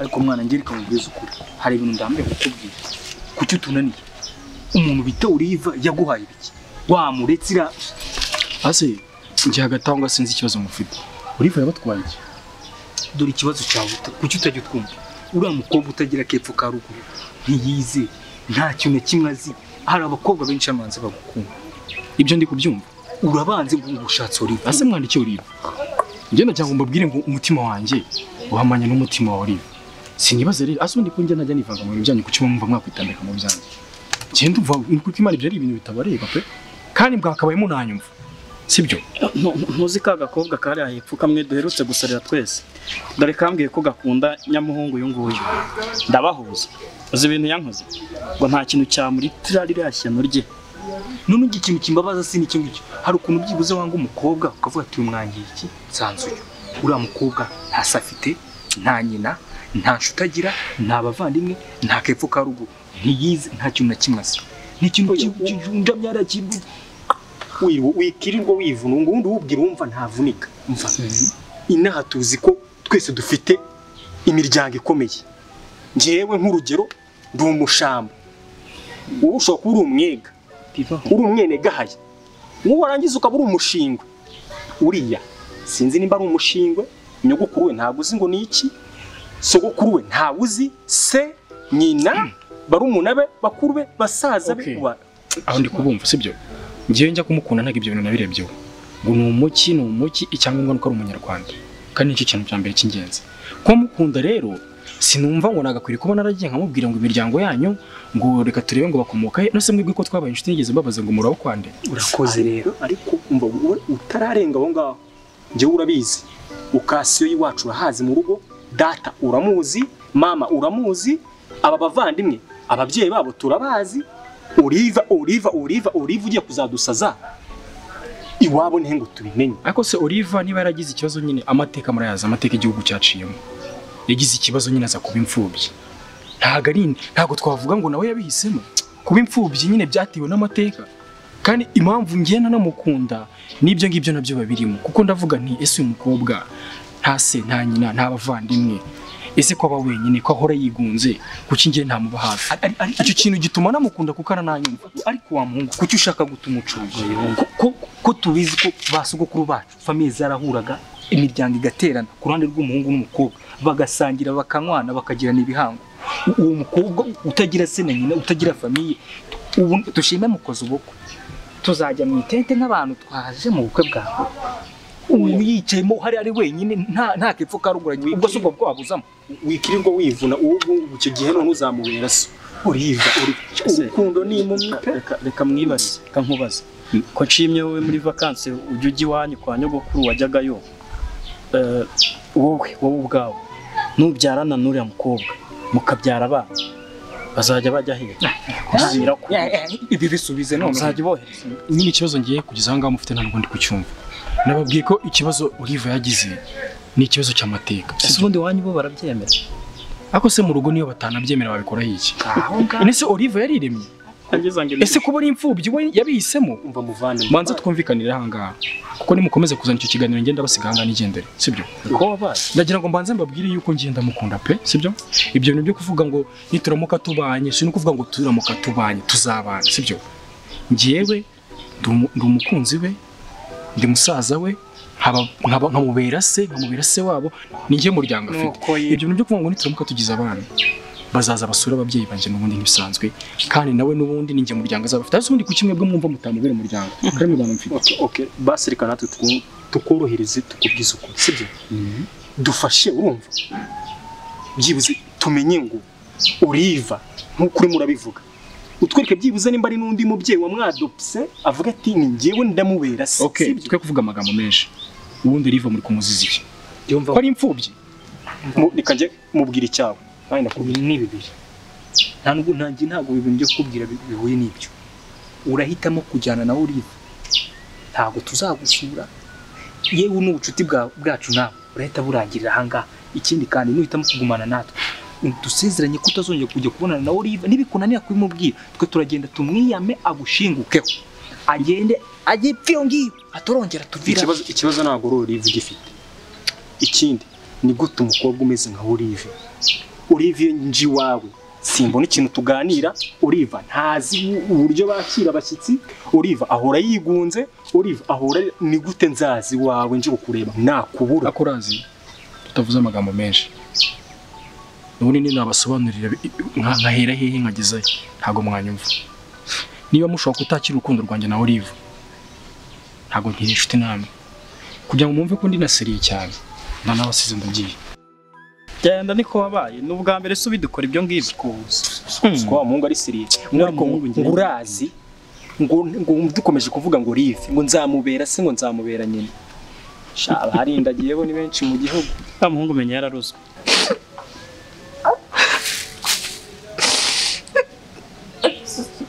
Ariko mwana ngirika mubwiza ukuri, hari ibintu ndambiye kukubwira. Kuki utunaniye? Umuntu bita Oliva yaguhaye ibiki? Wamuretse ira ase njye hagati aho ngo sinzi ikibazo mufite. Oliva yabatwaye iki? Dore ikibazo cyawe, kuki utajya utwumva? Uriya mukobwa utagira kepfo ka ruguru, ntiyize, nta kintu na kimwe azi. Hari abakobwa benshi amanze bagukunda. Ibyo ndi kubyumva. Urabanze ngo ushatse Oliva. Ase mwandikiye Oliva. Njye ndagira ngo mbabwire ngo umutima wanjye uhamanye n'umutima wa Oliva. Sinibaze rero ase undi kunjye najya nivanga mu bintu byanyu kuki mwumva mwakwitambika mu byanjye. Njye ndumva kuko Imana ibyo ari ibintu bitabareba pe. Kandi bwakabaye munanyumva. Sibyo? Ntuzi ka gakobwa kari hepfo kamwe duherutse gusarira twese. Dore kambwiye ko gakunda nyamuhungu uyu nguyu. Ndabahuza. Uzi ibintu yankoze? Ngo nta kintu cyamuritira ririya shyano rye. None ikintu kimbabaza si n'icyo ngicyo. Hari ukuntu byibuze wanga umukobwa ukavuga ati uyu mwangiye iki? Nsanze uyu. Uriya mukobwa nta se afite, nta nyina, nta nshuti agira, nta bavandimwe, nta kepfo ka ruguru, ntiyize, nta kintu na kimwe azi. Ni ikintu kijunjamye arakirwa. Wikirirwa wivuna ngo undi ubwira wumva ntavunika. Umva inaha tuzi ko twese dufite imiryango ikomeye. Njyewe nk'urugero ndi umushamba, wowe ushobora kuba uri umwega, uri umwenegahaye, wowe warangiza ukaba uri umushingwe. Uriya sinzi nimba ari umushingwe, nyogokuru we ntabwo uzi ngo ni iki, sogokuru we ntawe uzi, se nyina barumuna be bakuru be basaza be. Aho ndi kubumva sibyo? Ngiye njya kumukunda ntago ibyo bintu nabirebyeho. Ngo ni umuki ni umuki icyangombwa nuko ari umunyarwanda. Kandi nicyo kintu cya mbere cy'ingenzi. Kuba mukunda rero sinumva ngo nagakwiriye kuba naragiye nkamubwira ngo imiryango yanyu ngo reka turebe ngo bakomoka he. Nose mwebwe ko twabaye inshuti nigeze mbabaza ngo muraho kwande. Urakoze rero ariko umva wowe utararenga aho ngaho. Njyewe urabizi. Ukasiyo y'iwacu urahazi mu rugo, data uramuzi, mama uramuzi, aba bavandimwe ababyeyi babo turabazi. Oliva Oliva Oliva Oliva ugiye kuzadusaza iwabo nihe ngo tubimenye. Ariko se Oliva niba yaragize ikibazo nyine amateka murayaza, amateka igihugu cyaciyemo. Yagize ikibazo nyine aza kuba imfubyi. Ntago ari ntago twavuga ngo nawe yabihisemo. Kuba imfubyi nyine byatewe n'amateka. Kandi impamvu ngiye nanamukunda nibyo ngibyo nabyo babirimo. Kuko ndavuga nti ese uyu mukobwa nta se nta nyina nta bavandimwe, ese ko aba wenyine ko ahora yigunze, kuki ngiye ntamuba hafi? Icyo kintu gituma namukunda kuko arananyumva. Ariko wa muhungu kuki ushaka guta umuco? Ko tubizi ko basogokuru bacu famille zarahuraga, imiryango igaterana ku ruhande rw'umuhungu n'umukobwa, bagasangira bakanywana bakagirana ibihango. Uwo mukobwa utagira se na nyina, utagira famille, ubu dushime mukoze ubukwe tuzajya mu itente nk'abantu twaje mu bukwe bwawe. Ubu yicayemo hari ari wenyine nta kepfo ka ruguru, ubwo se ubwo bwabuzamo. Wikirirwa wivuna ubu icyo gihe none uzamubera so. Oliva urukundo ni impumyi pe. Reka mwibaze, reka nkubaze. Ko nshimye wowe muri vacances ujya ujya iwanyu kwa nyogokuru wajyagayo, wowe ubwawe nubyarana n'uriya mukobwa mukabyara abana bazajya bajya he? Ibi bisubize none uzajya ubohereza. Nyine ikibazo ngiye kugeza aho ngaho mufite ntabwo ndi kucyumva. Nababwiye ko ikibazo Oliva yagize ni ikibazo cy'amateka. Ese ubundi wanyu bo barabyemera? Ako se mu rugo niyo batanabyemera babikora iki? Ese Oliva yariremye? Ese kuba ari imfubyi we yabihisemo? Umva muvandimwe, manza twumvikanire aha ngaha. Kuko nimukomeze kuzana icyo kiganiro ngenda basiga aha ngaha nigendere, sibyo? Ko wabaye? Ndagira ngo mbanze mbabwire yuko ngenda mukunda pe, sibyo? Ibyo bintu byo kuvuga ngo nituramuka tubanye, si no kuvuga ngo turamuka tubanye, tuzabana, sibyo? Njyewe ndi umukunzi we, ndi musaza we, nkamubera se, nkamubera se wabo, ni njye muryango afite. Ibyo bintu byo kuvuga ngo nituramuka tugize abana bazaza basura ababyeyi banje n'ubundi ntibisanzwe, kandi nawe n'ubundi ni njye muryango azaba afite. Ese ubundi kuki mwebwe mwumva mutamubera umuryango? Kandi mubana mfite. Okay, basi reka natwe tukorohereze tukubwize ukuri, sibyo? Dufashe urumva byibuze tumenye ngo Oliva nk'uko urimo urabivuga, utwereke byibuze nimba ari n'undi mubyeyi wamwadopse avuga ati ni njyewe ndamubera se. Okay, twe kuvuga amagambo menshi. Ubundi Oliva muri kumuziza iki? Ko ari imfubyi? Reka njye mubwira icyawe. Ni bibiri. Nta nubwo ntangiye ntabwo ibintu byo kukubwira bihuye n'ibyo. Urahitamo kujyana na Oliva. Ntabwo tuzagusura. Yewe n'ubucuti bwacu nawe urahita burangirira aha ngaha. Ikindi kandi nuhitamo kugumana natwe, dusezeranye ko utazongera kujya kubonana na Oliva. Nibikunanira kubimubwira, twe turagenda tumwiyame agushingukeho. Agende ajye ipfa ngiyo atorongera tuvira. Ikibazo ntabwo Oliva ugifite. Ikindi ni gute umukobwa umeze nka Oliva Olivier nji wawe simbona ikintu tuganira. Oliva ntazi uburyo bakira abashyitsi. Oliva ahora yigunze. Oliva ahora ni gute nzazi wawe nje kukureba nakubura. Akurazi tutavuze amagambo menshi. Ubundi ni nabasobanurira nkahera hehe nkagezayo ntago mwanyumva. Niba mushobora kutakira urukundo rwanjye na Olive ntago nkiri inshuti namwe. Kugira ngo mwumve ko ndi na seriye cyane ndanabasize ndagiye. Genda niko wabaye n'ubwa mbere se ubidukora ibyo ngibyo. Ko wa muhungu ari seriye. Ngo urazi ngo dukomeje kuvuga ngo Olive ngo nzamubera se ngo nzamubera nyine. Sha harindagiye bo ni benshi mu gihugu. Wa muhungu menya yararuzwe.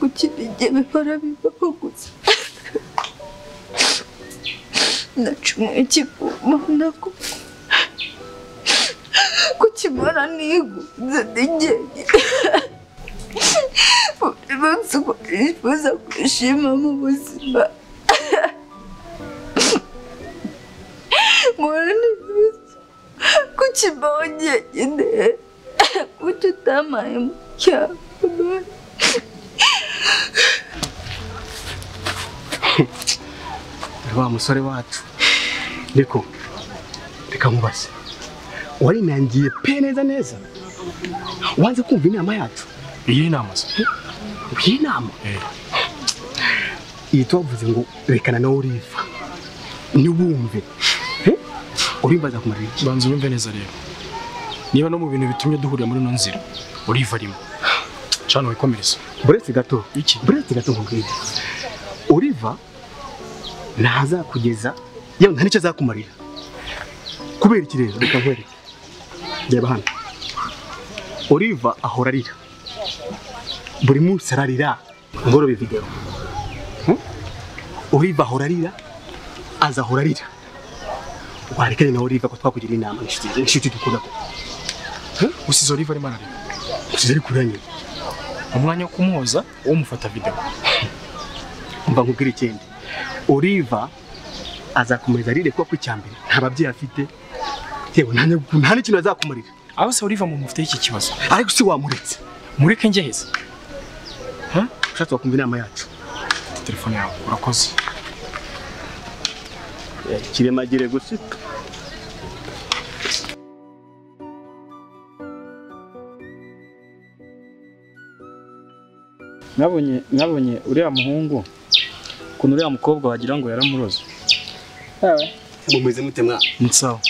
Kuki bijye bihora bibaho gusa nacumuye ikiguma kukimara nigunze ndi njyenyine. Buri munsi uko nifuza kwishima mu buzima mpora nifuza kukibaho njyenyine. Kuki utamaye mu cyaro? Wa musore wacu niko reka nkubaze, warinangiye pe neza neza wanze kumva inama yacu? Iyi nama se? Iyi nama iyi twavuze ngo rekana na Oliva niwumve Oliva azakumarira iki? Banza unyumve neza rero, niba no mu bintu bitumye duhurira muri ino nzira Oliva arimo cana wikomereza. Buretse gato iki? Buretse gato nkubwire, Oliva ntazakugeza yewe nta nicyo azakumarira. Kubera iki rero? Reka nkwereke. Reba hano, Oliva ahora arira buri munsi ararira. Ngoro video Oliva ahora arira, azahora arira. Warekane na Oliva ko twakugira inama inshuti dukunda ko usize Oliva arimo ararira, usize ari kurira nyine umwanya wo kumwoza wo mufata video. Mba nkubwira ikindi, Oliva azakumariza arire kuko icyambere nta babyeyi afite, yewe nta n'ikintu azakumarira. Aho se Oliva mumufite iki kibazo? Ariko si wamuretse, mureke njye heza. Ushatse wakumva inama yacu. Telefone yawe urakoze. Kiremagire gusa. Nabonye uriya muhungu ukuntu uriya mukobwa wagira ngo yaramuroze. Mumeze mute mwa? Nsawa.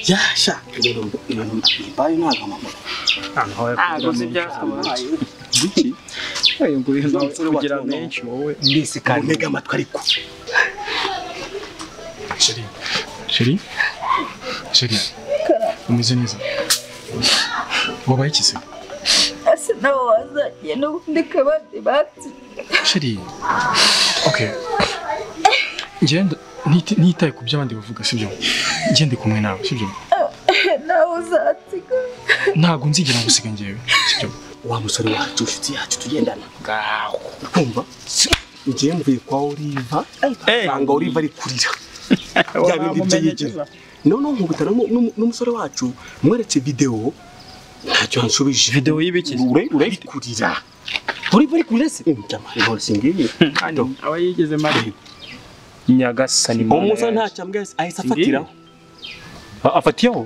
Yasha ibintu mbaye ntago mama. Ntago se byakabaye. Biki? Ayo ngo kugira menshi wowe mbese kandi ntega amatwi ariko. Chérie. Chérie. Chérie. Umeze neza. Wabaye iki se? Asa nawe wazagiye n'ubundi kabandi batsi. Chérie. Okay. Ngenda ntitaye ku byo abandi bavuga sibyo? Ngende kumwe nawe sibyo? Nawe uzatsiga. Ntago nzigera ngusiga ngewe sibyo? Wa musore wacu inshuti yacu tugendana. Ngaho. Kumva? Ngiye mvuye kwa Oliva. Sanga Oliva ari kurira. Bya bindi byigira. None nkubutana n'umusore wacu mweretse video ntacyo anshubije. Video y'ibiki? Uri kurira. Oliva ari kurira se? Njama singiye. Aba yigeze mari. Nyagasani mana. Umusore ntacyo ambwiye ahise afatiraho. Afatiyeho?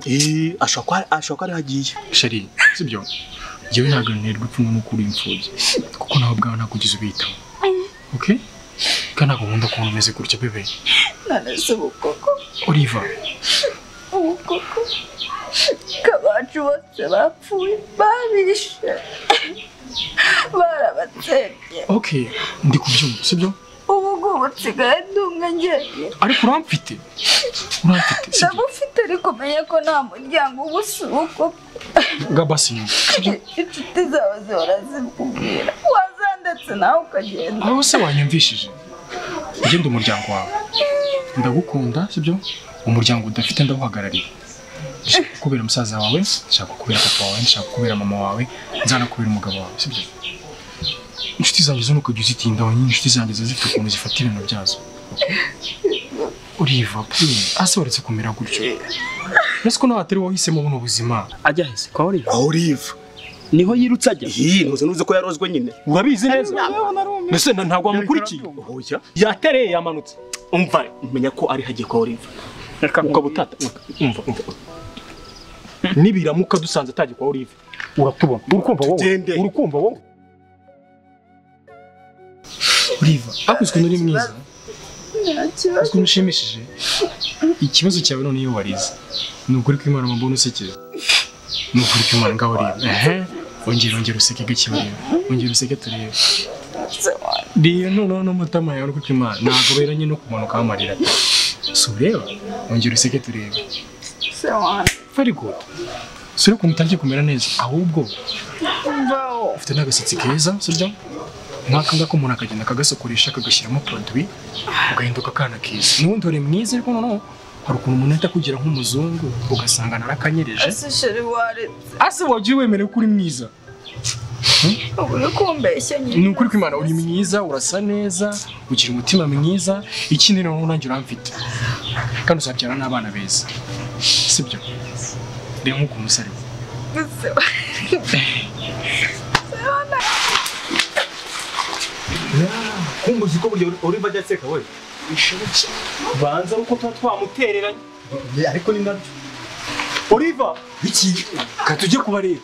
Ashobora ari hagiye. Chérie, sibyo? Njyewe ntabwo nterwa ipfunwe n'uko uri imfubyi kuko nawe ubwawe ntabwo ugize ubitaho. Okay? Kandi ntabwo nkunda kubona umeze gutya bebe. None se ubu koko? Oliva. Ubu koko kabacu bose bapfuye babishe barabatsembye. Okay, ndi kubyumva sibyo? Ubu ngubu nsigaye ndi umwe njyenyine. Ariko uramfite? Uramfite sibyo? Ndagufite ariko menye ko nta muryango uba usuko. Gabasi sibyo? Inshuti zawe zihora zikubwira wazandetse nawe ukagenda. Aho se wanyumvishije? Ngende umuryango wawe. Ndagukunda sibyo? Umuryango udafite ndawuhagarariye. Ndashaka kukubera musaza wawe, ndashaka kukubera papa wawe, ndashaka kukubera mama wawe, nzanakubera umugabo wawe sibyo? Inshuti zanjye zo nukujya uzitindaho nyine, inshuti zanjye ziba zifite ukuntu zifata ibintu byazo. Oliva please ase waretse kumera gutyo. Nese ko nawe atari wahisemo buno buzima. Ajya hese kwa Oliva. Kwa Oliva niho yirutse ajya. Iyi ntuze nuze ko yarozwe nyine. Urabizi neza. Mbese ntabwo wamukurikiye. Oya. Yatereye yamanutse. Umva menya ko ari hagiye kwa Oliva. Ukaba utata umva umva. Nibiramuka dusanze atagiye kwa Oliva. Uratubona. Urukumva wowe. Urukumva wowe. Oliva, akuzwe nuri mwiza. Ukuntu ushimishije. Ikibazo cyawe none iyo warize. Ni ukuri ko Imana mbona usekeye. Ni ukuri ko Imana ngaho reba. Ehe. Ongera useke gake bareba. Ongera useke turebe. Rero noneho n'umutama yawe uri Imana ntabwo beranye no kumanuka amarira. Si ureba? Ongera useke turebe. Very good. Si ureba ukuntu utangiye kumera neza ahubwo ufite n'agasatsi keza sibyo? Nk'aka ngaka umuntu akagenda akagasokoresha akagashyiramo produit ugahinduka akana keza. N'ubundi uri mwiza ariko noneho hari ukuntu umuntu ahita akugira nk'umuzungu ugasanga narakanyereje. Ase chéri waretse. Ase wagiye wemerewe ko uri mwiza. Uri kumbeshya nyine. Ni ukuri kw'Imana uri mwiza, urasa neza, ugira umutima mwiza, ikindi noneho nanjye uramfite. Kandi uzabyara n'abana beza. Sibyo? Reba nk'ukuntu usa ariko. Kumbuzi ko buryo Oliva ajya aseka we. Banza uko tuba twamutereranye. Ariko ni nabyo. Oliva, biki? Ka tujye kubareba.